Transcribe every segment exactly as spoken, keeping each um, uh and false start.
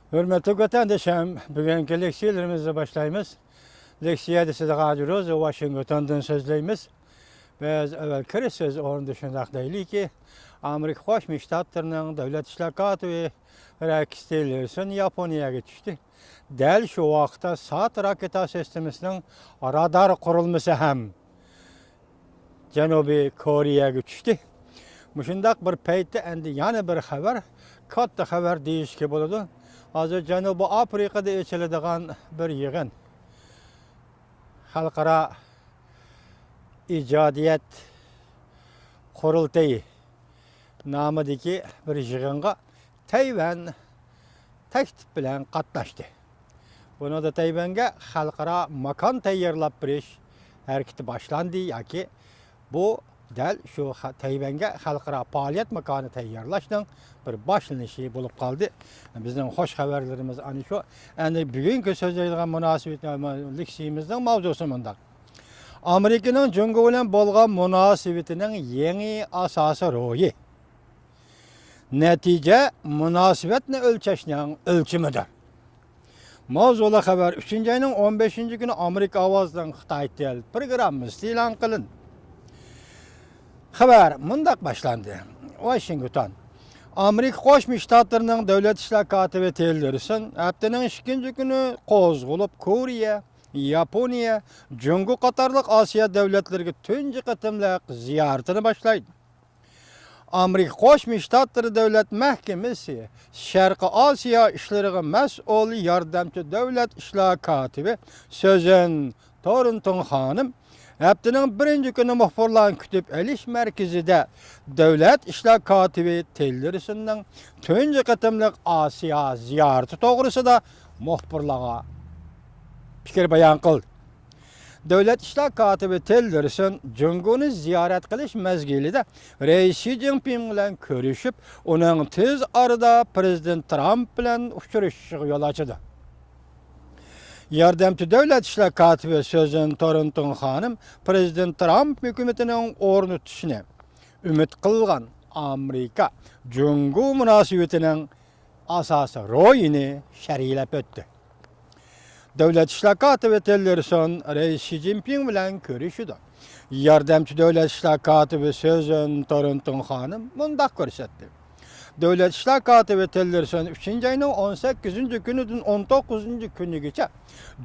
ھۆرمەتلىك ۋەتەندىشىم، بۈگۈنكى لېكسىيەلىرىمىزنى باشلايمىز. لېكسىيەدە سىزگە ھازىر روزا ۋاشىنگتوندىن سۆزلەيمىز. بىز ئەۋۋەل كىرىش سۆز ئورنىدا شۇنداق دەيلىكى، ئامېرىكا قوشما شتاتلىرىنىڭ دۆلەت ئىشلار كاتىپى رېكس تىللېرسون ياپونىيەگە چۈشتى. دەل شۇ ۋاقىتتا سات راكېتا سىستېمىسىنىڭ رادار قۇرۇلمىسى ھەم جەنۇبىي كورېيەگە چۈشتى. مۇشۇنداق بىر پەيتتە ئەمدى يەنە بىر خەۋەر، كاتتا خەۋەر دېيىشكە بولىدۇ. ھازىر جەنۇبىي ئافرىقىدا ئېچىلىدىغان بىر يىغىن، خەلقئارا ئىجادىيەت قۇرۇلتىيى نامىدىكى بىر يىغىنغا تەيۋەن تەكلىپ بىلەن قاتناشتى. بۇنىڭدا تەيۋەنگە خەلقئارا ماكان تەييارلاپ بېرىش ھەرىكىتى باشلاندى ياكى بۇ دەل شۇ خە-، تەيۋەنگە خەلقئارا پائالىيەت ماكانى تەييارلاشنىڭ بىر باشلىنىشى بولۇپ قالدى. بىزنىڭ خوش خەۋەرلىرىمىز ئەنە شۇ. ئەمدى بۈگۈنكى سۆزلەيدىغان مۇناسىۋەت، لېكسىيىمىزنىڭ ماۋزۇسى مۇنداق. ئامېرىكىنىڭ جۇڭگو بىلەن بولغان مۇناسىۋىتىنىڭ يېڭى ئاساسىي روھى. نەتىجە مۇناسىۋەتنى ئۆلچەشنىڭ ئۆلچىمىدۇر. ماۋزۇلۇق خەۋەر ئۈچىنچى ئاينىڭ ئون بەشىنچى كۈنى ئامېرىكا ئاۋازىنىڭ خىتاي تىل پروگراممىسى ئېلان قىلىندى. خەۋەر مۇنداق باشلاندى. ۋاشىنگتون. ئامېرىكا قوشما شتاتلىرىنىڭ دۆلەت ئىشلار كاتىپى تىللېرسون ھەپتىنىڭ ئىككىنچى كۈنى قوزغىلىپ كورېيە، ياپونىيە، جۇڭگو قاتارلىق ئاسىيا دۆلەتلىرىگە تۇنجى قېتىملىق زىيارىتىنى باشلايدۇ. ئامېرىكا قوشما شتاتلىرى دۆلەت مەھكىمىسى شەرقىي ئاسىيا ئىشلىرىغا مەسئۇل ياردەمچى دۆلەت ئىشلار كاتىپى سۆزۈن تورنتون خانىم ھەپتىنىڭ بىرىنچى كۈنى مۇخبىرلارنى كۈتۈپ ئېلىش مەركىزىدە دۆلەت ئىشلار كاتىپى تىللېرسوننىڭ تۇنجى قېتىملىق ئاسىيا زىيارىتى توغرىسىدا مۇخبىرلارغا پىكىر بايان قىلدى. دۆلەت ئىشلار كاتىپى تىللېرسون جۇڭگونى زىيارەت قىلىش مەزگىلىدە رەئىس شى جىنپىڭ بىلەن كۆرۈشۈپ، ئۇنىڭ تېز ئارىدا پىرېزىدېنت ترامپ بىلەن ئۇچرىشىشىغا يول ئاچىدۇ. ياردەمچى دۆلەت ئىشلار كاتىپى سۆزۈن تورنتون خانىم پىرېزىدېنت ترامپ ھۆكۈمىتىنىڭ ئورنىتىشىنى ئۈمىد قىلغان ئامېرىكا جۇڭگو مۇناسىۋىتىنىڭ ئاساسىي روھىنى شەرھلەپ ئۆتتى. دۆلەت ئىشلار كاتىپى تىللېرسون رەئىس شى جىنپىڭ بىلەن كۆرۈشىدۇ. ياردەمچى دۆلەت ئىشلار كاتىپى سۆزۈن تورنتون خانىم مۇنداق كۆرسەتتى. دۆلەت ئىشلار كاتىپى تىللېرسون ئۈچىنچى ئاينىڭ ئون سەككىزىنچى كۈنىدىن ئون توققۇزىنچى كۈنىگىچە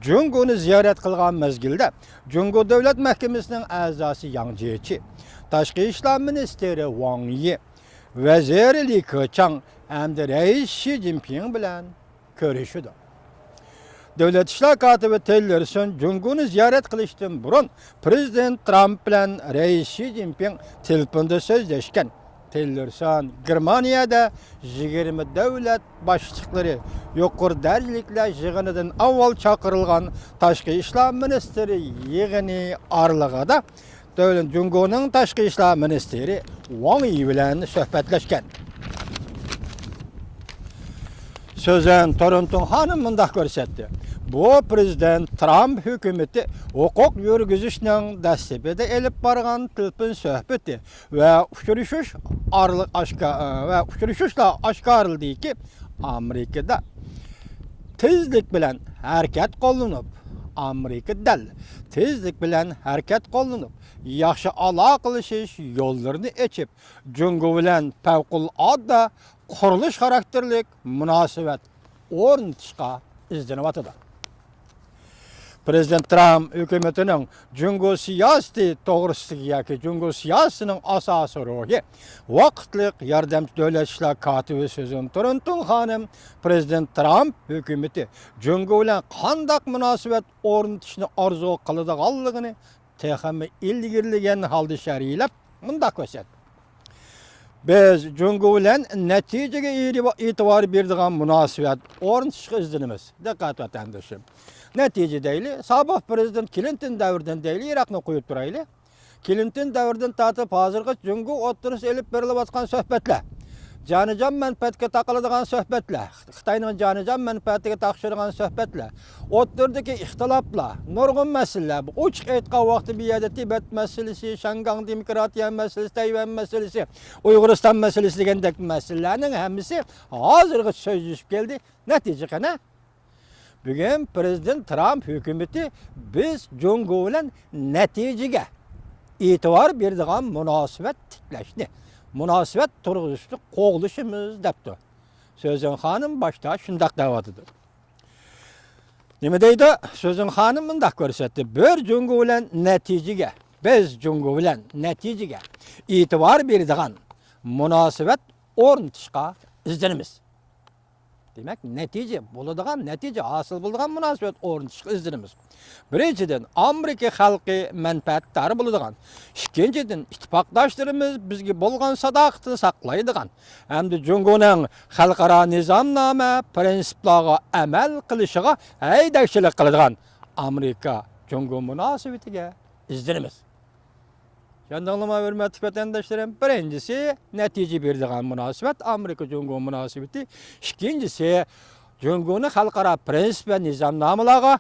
جۇڭگونى زىيارەت قىلغان مەزگىلدە، جۇڭگو دۆلەت مەھكىمىسىنىڭ ئەزاسى ياڭ جيېچى، تاشقى ئىشلار مىنىستىرى ۋاڭ يى، ۋەزىر لى كېچاڭ ھەمدە رەئىس شى جىنپىڭ بىلەن كۆرۈشىدۇ. دۆلەت ئىشلار كاتىپى تىللېرسون جۇڭگونى زىيارەت قىلىشتىن بۇرۇن پىرېزىدېنت ترامپ بىلەن رەئىس شى جىنپىڭ تېلېفوندا سۆزلەشكەن. تىللېرسون گېرمانىيەدە يىگىرمە دۆلەت باشلىقلىرى يۇقىرى دەرىجىلىكلەر يىغىنىدىن ئاۋۋال چاقىرىلغان تاشقى ئىشلار مىنىستىرى يىغىنى ئارىلىقىدا دۆلەت جۇڭگونىڭ تاشقى ئىشلار مىنىستىرى ۋاڭ يى بىلەن سۆھبەتلەشكەن. سۆزۈن تورنتون خانىم مۇنداق كۆرسەتتى. بۇ پىرېزىدېنت ترامپ ھۆكۈمىتى ھوقۇق يۈرگۈزۈشنىڭ دەسلىپىدە ئېلىپ بارغان تېلېفون سۆھبىتى ۋە ئۇچرىشىش ئارىلىق ئاشكا-، ۋە ئۇچرىشىشلار ئاشكارىلىدىكى، ئامېرىكىدا تېزلىك بىلەن ھەرىكەت قوللىنىپ، ئامېرىكا دەل تېزلىك بىلەن ھەرىكەت قوللىنىپ، ياخشى ئالاقىلىشىش يوللىرىنى ئېچىپ، جۇڭگو بىلەن پەۋقۇلئاددە قۇرۇلۇش خاراكتېرلىك مۇناسىۋەت ئورنىتىشقا ئىزدىنىۋاتىدۇ. پىرېزىدېنت ترامپ ھۆكۈمىتىنىڭ جۇڭگو سىياسىتى توغرىسىدىكى ياكى جۇڭگو سىياسىتىنىڭ ئاساسىي روھى ۋاقىتلىق ياردەمچى دۆلەت ئىشلار كاتىپى سۆزۈن تورنتون خانىم پىرېزىدېنت ترامپ ھۆكۈمىتى جۇڭگو بىلەن قانداق مۇناسىۋەت ئورنىتىشنى ئارزۇ قىلىدىغانلىقىنى تېخىمۇ ئىلگىرىلىگەن ھالدا شەرھلەپ مۇنداق كۆرسەتتى. بىز جۇڭگو بىلەن نەتىجىگە ئېرى-، ئېتىبار بېرىدىغان مۇناسىۋەت ئورنىتىشقا ئىزدىنىمىز. دىققەت ۋەتەندىشىم. نەتىجە دەيلى، سابىق پىرېزىدېنت كلىنتون دەۋرىدىن دەيلى، يىراقنى قويۇپ تۇرايلى. كلىنتون دەۋرىدىن تارتىپ ھازىرغىچە جۇڭگو ئوتتۇرىسىدا ئېلىپ بېرىلىۋاتقان سۆھبەتلەر، جانىجان مەنپەئەتكە تاقىلىدىغان سۆھبەتلەر، خىتاينىڭ جانىجان مەنپەئەتىگە تاقىشىدىغان سۆھبەتلەر، ئوتتۇرىدىكى ئىختىلاپلار، نۇرغۇن مەسىلىلەر، ئوچۇق ئېيتقان ۋاقتى بۇ يەردە تىبەت مەسىلىسى، شياڭگاڭ دېموكراتىيە مەسىلىسى، تەيۋەن مەسىلىسى، ئۇيغۇرىستان مەسىلىسى دېگەندەك مەسىلىلەرنىڭ ھەممىسى ھازىرغىچە سۆزلىشىپ كەلدى. نەتىجە قېنى؟ بۈگۈن پىرېزىدېنت ترامپ ھۆكۈمىتى بىز جۇڭگو بىلەن نەتىجىگە ئېتىبار بېرىدىغان مۇناسىۋەت تىكلەشنى، مۇناسىۋەت تۇرغۇزۇشنى قوغلىشىمىز دەپتۇ. سۆزۈن خانىم باشتا شۇنداق دەۋاتىدۇ. نېمە دەيدۇ؟ سۆزۈن خانىم مۇنداق كۆرسەتتى. بىر جۇڭگو بىلەن نەتىجىگە، بىز جۇڭگو بىلەن نەتىجىگە ئېتىبار بېرىدىغان مۇناسىۋەت ئورنىتىشقا ئىزدىنىمىز. دېمەك، نەتىجە بولىدىغان، نەتىجە ھاسىل بولىدىغان مۇناسىۋەت ئورنىتىشقا ئىزدىنىمىز. بىرىنچىدىن، ئامېرىكا خەلقى مەنپەئەتدار بولىدىغان، ئىككىنچىدىن، ئىتتىپاقداشلىرىمىز بىزگە بولغان ساداقىتىنى ساقلايدىغان ھەمدە جۇڭگونىڭ خەلقئارا نىزامنامە، پىرىنسىپلارغا ئەمەل قىلىشىغا ھەيدەكچىلىك قىلىدىغان ئامېرىكا جۇڭگو مۇناسىۋىتىگە ئىزدىنىمىز. چۈشەندىڭلارمۇ، ھۆرمەتلىك ۋەتەنداشلىرىم؟ بىرىنچىسى، نەتىجە بېرىدىغان مۇناسىۋەت، ئامېرىكا جۇڭگو مۇناسىۋىتى. ئىككىنچىسى، جۇڭگونى خەلقئارا پىرىنسىپ ۋە نىزامنامىلارغا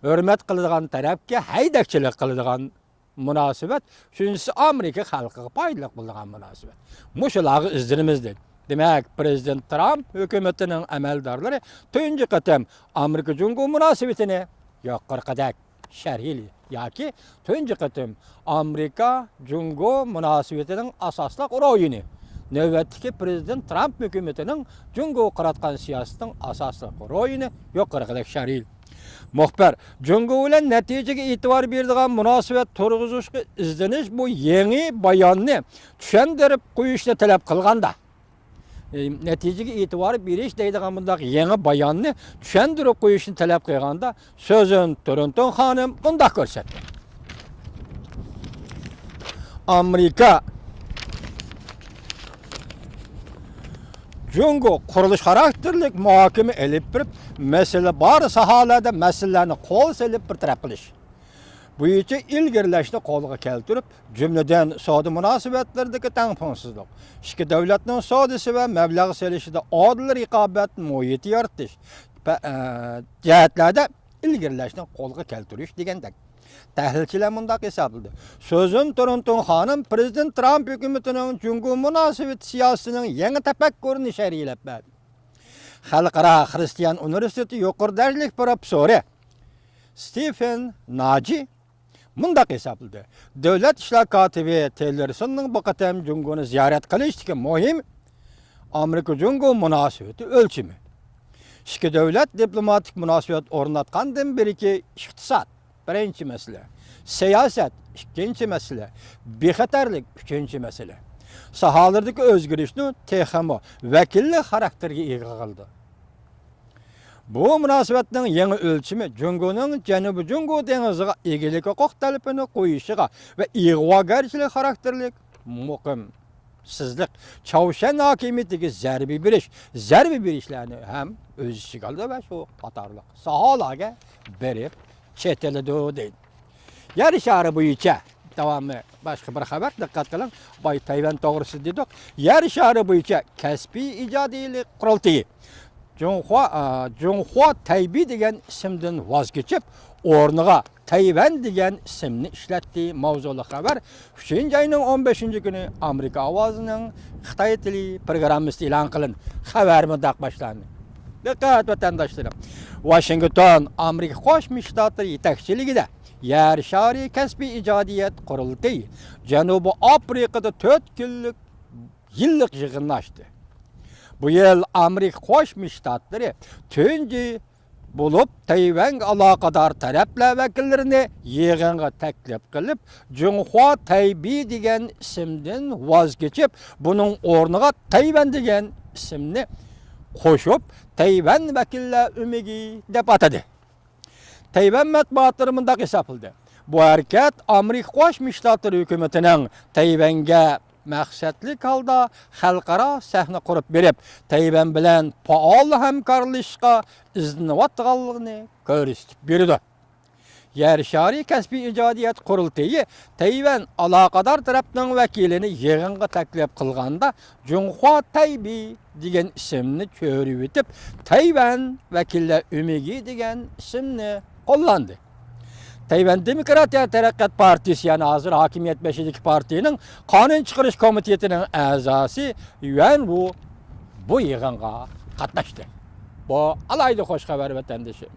ھۆرمەت قىلىدىغان تەرەپكە ھەيدەكچىلىك قىلىدىغان مۇناسىۋەت. ئۈچىنچىسى، ئامېرىكا خەلقىگە پايدىلىق بولىدىغان مۇناسىۋەت. مۇشۇلارغا ئىزدىنىمىز، دېدى. دېمەك، پىرېزىدېنت ترامپ ھۆكۈمىتىنىڭ ئەمەلدارلىرى تۇنجى قېتىم ئامېرىكا جۇڭگو مۇناسىۋىتىنى يۇقىرىقىدەك شەرھلىدى ياكى تۇنجى قېتىم ئامېرىكا جۇڭگو مۇناسىۋىتىنىڭ ئاساسلىق روھىنى، نۆۋەتتىكى پىرېزىدېنت ترامپ ھۆكۈمىتىنىڭ جۇڭگوغا قاراتقان سىياسىتىنىڭ ئاساسلىق روھىنى يۇقىرىقىدەك شەرھلىدى. مۇخبىر، جۇڭگو بىلەن نەتىجىگە ئېتىبار بېرىدىغان مۇناسىۋەت تۇرغۇزۇشقا ئىزدىنىش بۇ يېڭى باياننى چۈشەندۈرۈپ قويۇشنى تەلەپ قىلغاندا، ئى، نەتىجىگە ئېتىبار بېرىش دەيدىغان بۇنداق يېڭى باياننى چۈشەندۈرۈپ قويۇشنى تەلەپ قىلغاندا، سۆزۈن تۇرۇنتۇن خانىم مۇنداق كۆرسەتتى. ئامېرىكا جۇڭگو قۇرۇلۇش خاراكتېرلىك مۇھاكىمە ئېلىپ بېرىپ، مەسىلە بار ساھەلەردە مەسىلىلەرنى قول سېلىپ بىر تەرەپ قىلىش بويىچە ئىلگىرىلەشنى قولغا كەلتۈرۈپ، جۈملىدىن سودا مۇناسىۋەتلىرىدىكى تەڭپۇڭسىزلىق، ئىككى دۆلەتنىڭ سودىسى ۋە مەبلەغ سېلىشىدا ئادىل رىقابەت مۇھىتى يارىتىش پە-، ئە، جەھەتلەردە ئىلگىرىلەشنى قولغا كەلتۈرۈش دېگەندەك. تەھلىلچىلەر مۇنداق ھېسابلىدى. سۆزۈن تۇرۇنتۇن خانىم پىرېزىدېنت ترامپ ھۆكۈمىتىنىڭ جۇڭگو مۇناسىۋىتى سىياسىتىنىڭ يېڭى تەپەككۇرىنى شەرھلەپ بەردى. خەلقئارا خرىستىيان ئۇنىۋېرسىتېتى يۇقىرى دەرىجىلىك پروفېسسورى ستېفېن ناجى مۇنداق ھېسابلىدى. دۆلەت ئىشلار كاتىپى تىلېرسوننىڭ بۇ قېتىم جۇڭگونى زىيارەت قىلىشتىكى مۇھىم ئامېرىكا جۇڭگو مۇناسىۋىتى ئۆلچىمى. ئىككى دۆلەت دىپلوماتىك مۇناسىۋەت ئورناتقاندىن بېرىكى ئىقتىساد، بىرىنچى مەسىلە، سىياسەت، ئىككىنچى مەسىلە، بىخەتەرلىك، ئۈچىنچى مەسىلە. ساھەلەردىكى ئۆزگىرىشنى تېخىمۇ ۋەكىللىك خاراكتېرگە ئىگە قىلدى. بۇ مۇناسىۋەتنىڭ يېڭى ئۆلچىمى جۇڭگونىڭ جەنۇبىي جۇڭگو دېڭىزىغا ئىگىلىك ھوقۇق تەلىپىنى قويۇشىغا ۋە ئىغۋاگەرچىلىك خاراكتېرلىك مۇقىمسىزلىق، چاۋشيەن ھاكىمىيىتىگە زەربە بېرىش، زەربە بېرىشلەرنى ھەم ئۆز ئىچىگە ئالىدۇ ۋە شۇ قاتارلىق ساھەلەرگە بېرىپ چېتىلىدۇ، دەيدۇ. يەر شارى بويىچە داۋامى باشقا بىر خەۋەر، دىققەت قىلىڭ، باي تەيۋەن توغرىسىدا دېدۇق. يەر شارى بويىچە كەسپىي ئىجادىيلىق قۇرۇلتىيى جۇڭخۇا، ئا، جۇڭخۇا تەيبى دېگەن ئىسىمدىن ۋاز كېچىپ، ئورنىغا تەيۋەن دېگەن ئىسىمنى ئىشلەتتى. ماۋزۇلۇق خەۋەر ئۈچىنچى ئاينىڭ ئون بەشىنچى كۈنى ئامېرىكا ئاۋازىنىڭ خىتاي تىلى پروگراممىسىدا ئېلان قىلىندى. خەۋەر مۇنداق باشلاندى. دىققەت، ۋەتەنداشلىرىم! ۋاشىنگتون، ئامېرىكا قوشما شتاتلىرى يېتەكچىلىكىدە يەر شارى كەسپىي ئىجادىيەت قۇرۇلتىيى جەنۇبىي ئافرىقىدا تۆت كۈنلۈك يىللىق يىغىننى ئاچتى. بۇ يىل ئامېرىكا قوشما شتاتلىرى تۇنجى بولۇپ تەيۋەنگە ئالاقىدار تەرەپلەر ۋەكىللىرىنى يىغىنغا تەكلىپ قىلىپ، جۇڭخۇا تەيبى دېگەن ئىسىمدىن ۋاز كېچىپ، بۇنىڭ ئورنىغا تەيۋەن دېگەن ئىسىمنى قوشۇپ، تەيۋەن ۋەكىللەر ئۆمىكى دەپ ئاتىدى. تەيۋەن مەتبۇئاتلىرى مۇنداق ھېسابلىدى: بۇ ھەرىكەت ئامېرىكا قوشما شتاتلىرى ھۆكۈمىتىنىڭ تەيۋەنگە مەقسەتلىك ھالدا خەلقئارا سەھنە قۇرۇپ بېرىپ، تەيۋەن بىلەن پائال ھەمكارلىشىشقا ئىزدىنىۋاتقانلىقىنى كۆرسىتىپ بېرىدۇ. يەر شارى كەسپىي ئىجادىيەت قۇرۇلتىيى تەيۋەن ئالاقىدار تەرەپنىڭ ۋەكىلىنى يىغىنغا تەكلىپ قىلغاندا، جۇڭخۇا تەيبېي دېگەن ئىسىمنى چۆرۈۋېتىپ، تەيۋەن ۋەكىللەر ئۆمىكى دېگەن ئىسىمنى قوللاندى. تەيۋەن دېموكراتىيە تەرەققىيات پارتىيىسى، يەنى ھازىر ھاكىمىيەت بېشىدىكى پارتىيىنىڭ قانۇن چىقىرىش كومىتېتىنىڭ ئەزاسى يۈەن ۋۇ بۇ يىغىنغا قاتناشتى. بۇ ئالاھىدە خوش خەۋەر، ۋەتەندىشىم.